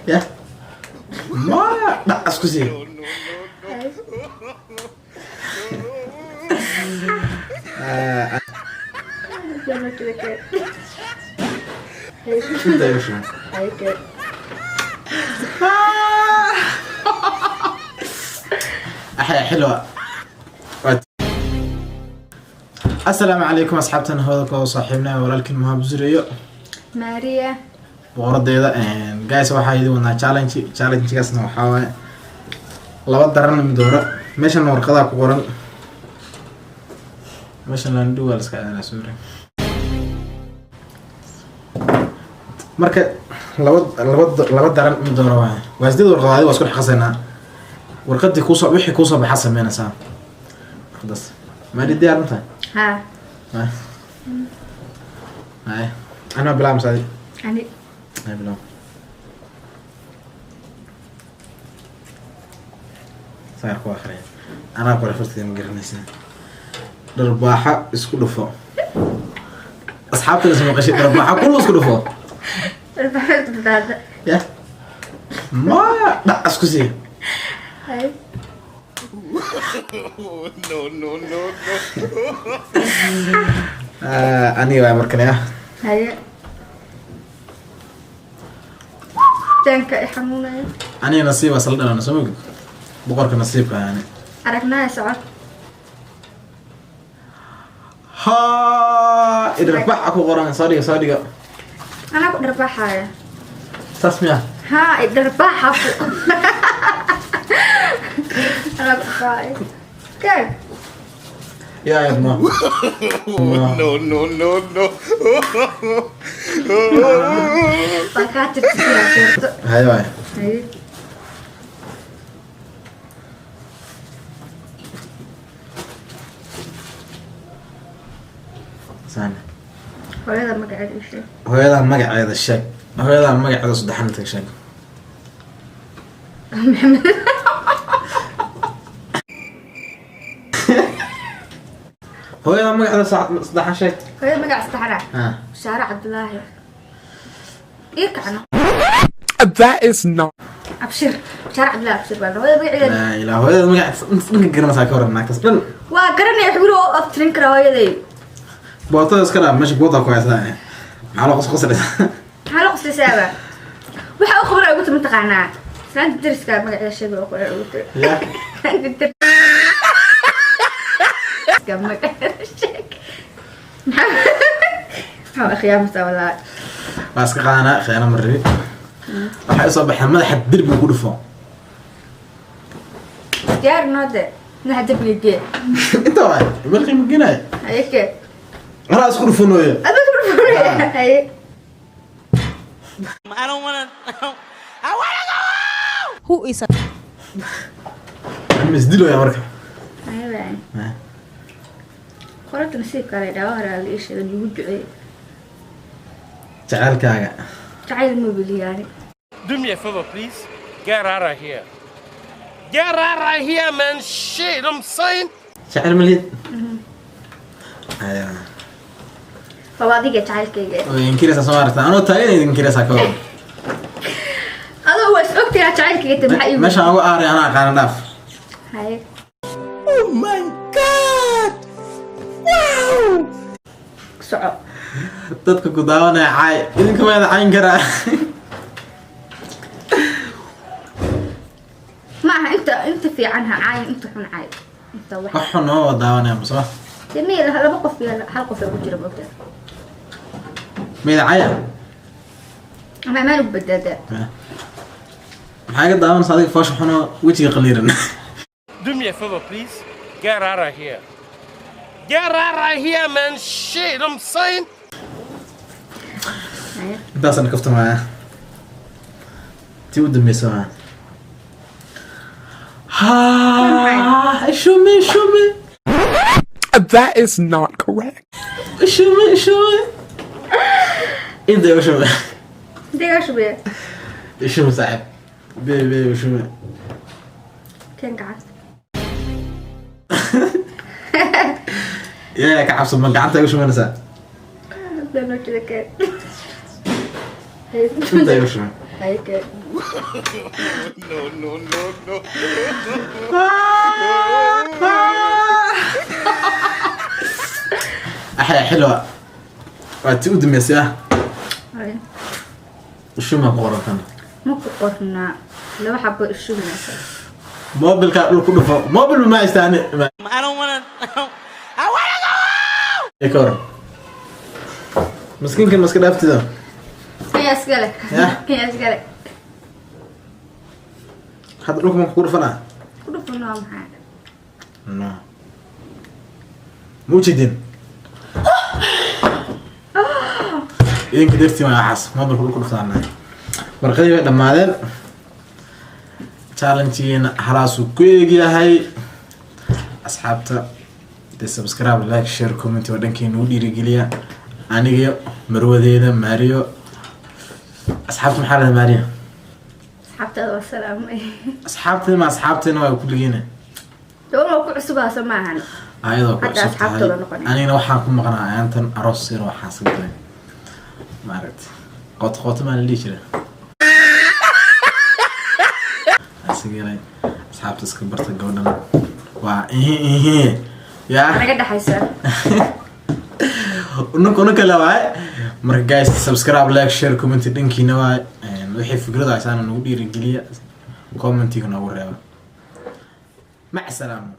Ya ma dhac isku sii. Inta igu shubay. Axya xilwa. Asalaamu calaykum asxaabtan, hawada koo saaxiibna walaalkiin Muhaab Zureyo. Maria. Boqoradeeda. Guys, waxaa idin wadnaa challenge. Challengegaasna waxaa waaye laba daran mid hore. Meeshan warqadaa ku qoran, meeshan landhu waa la iska celinaa, sorry. Marka laba daran mid hore waaye, waa sideed warqad. Adiga waa isku dhex qasaynaa. Warqadii kuusoo wixii kuusoo baxa sameynaysaa warqadaas. Maari, diyaar ma tahay? Haa. Hay hay, anaa bilaab masaadi? Ani. Hay, bilaab. Saar ku akhriya, anaa qore, farteeda ma garanaysaa. Dharbaaxa isku dhufo. Asxaabta isma maqashay, dharbaaxa kullu isku dhufo. Badbaada. Ya ma dhac isku sii. Hay. No, no, no, no. Aniga waay markan ya. Haye. Daanka i xanuunaya. Aniga nasiib asla dhalana, soo mogid, boqorka nasiibka yani. Aragnaya, socod. Ha, idharbaxa ku qoran, soo dhiga, soo dhiga. Anaa ku dharbaaxaya. Saas miya? Haa, i dharbaaxa ku. Anaa ku dharbaaxaya. Kee? Yaa idmo. No, no, no, no. Waa kaa tirtirtaa jeerto. Hay waay. Haye. Saan. Hooyada magaceeda ii sheeg. Hooyadaa magaceeda sheeg. Hooyadaa magaceeda saddexan tag sheeg. Maxamed. Hooyadaa magaceeda saddexan sheeg. Hooyada magaca saddexana. Ha. Shaare Cabdulaahi. Ii kacno. That is not. Abshir. Shaare Cabdulaahi Abshir baa la hooyada magaceeda. Laa ilaa, hooyada magaceeda dhanka garanaysaa ka waran naagtaas dhan. Waa garanaya, wax wili oo aftirin karaa hooyaday. Bootada iska dhaaf, meesha bootaa ku haysaa, maxaa loo qosqoslaysaa? Maxaa la qoslaysaaba? Waxa u qabanaya ugu timi taqaanaa. Islaanta deriska magaceeda sheegay oo qoray ugu tiri. Ya. Islaanta deriska magaceeda sheeg. Maxaa khiyaamaysaa walaa? Waa iska qaadanaa, khiyaano ma rabi. Waxay usoo baxeen madaxa derbiga ku dhufo. Diyaar noo de. Madaxa derbiga gee. Inta waay meel qiimo geenaya. Haye kee. Anaa isku dhufanooyo. Adiga ku dhufanaya. Haye. I don't wanna. I wanna go. Who is a Anima isdiloya marka. Haye baan. Qorata nasiibka le dhawa hore la ii sheegay, lagu duceeyay. Jaceylkaaga. Jacayl ma biliyaani. Do me a favor, please. Get out of here. Get out of here, man. Shit, I'm saying. Jaceyl ma lihid? Aya. Waa adiga jacaylkayga. Way inkiraysaa, soo maaragta, anoo taagan inkiraysaa ka waran. Adoo waa is ogtahay jacaylkayga ta maxaa iigu. Meeshaan ugu aaray anaa aqaana, dhaaf. Haye. Oh my God! Wow! Soco. Dadka ku daawanaya caay, idinka maada cayn karaa. Ma aha, inta fiican ha caayin, inta xun caay. Inta wax. Wax xun oo daawanaya masoma. Dee meel laba qof iyo hal qof ay ku jira moogtaa. Mayda caya. Ama amaan ugu badbaadaa. Maxaa iga daawanaysa adiga foosha xunoo wejiga qaliiran? Do me a favor, please. Get out of here. Get out of here, man. Shit, I'm saying. Haye. Intaasaan kaftamaya, tii u dambeysa waa ha shumi shumi. That is not correct. Shumi shumi, inta igu shumi. Intee kaa shubaya? Shumi saaxib, baby baby, shumi. Keen gacanta. Yaa ka cabso, ma gacanta igu shumanaysaa? Haddaan noo jeeda keen. Inta igu shumi. Ayke. No, no, no, no. Axya xilwa, waa ti u dambeysay ah. Ay, Ishuma ku qorantan. Ma ku qornaa laba xabo ishumaysa. Mobilka dhul ku dhufo, mobil ma haystaani. I don't wanna. I wanna go Ee, ka waran miskiinkan maska dhaaftida? Kanya iskale. Yah. Kanya iskale. Hadda dhulka ma kugu dhufanaa? Ku dhufan, waa maxay? No, ma ujeedin idinka dartiin waa waxaas mobilka dhulku dhuftaanahay. Warqadii way dhammaadeen, challengegiina halaasuu ku eegyahay. Asxaabta dee, subscribe, like, share, comment waa dhankeena ugu dhiirigeliya aniga marwadeeda Mario. Asxaabta maxaa leedahay, Mario? Asxaabtaada waa salaamay. Asxaabteena ma asxaabteena waa kulligiina. Gabar waa ku cusubaa, soo maahan? Ayadoo ku Hadda cusub tahay. Asxaabtooda noqonay. Anigana waxaan ku maqnaa ayaantan aroos yar, waxaan iska galay maaragtay qoto qoto maa la dhihi jira asigalay. Asxaabta iska barta, gabadhan waa ihi ihi yaa. Naga dhexaysa. Unaka kale waaye. Marka guys, subscribe, like, share, comment dhankiina waaye. Wixii fikrada aysaana nagu dhiirigeliya, commentiga noogu reeba. Mac salaamo.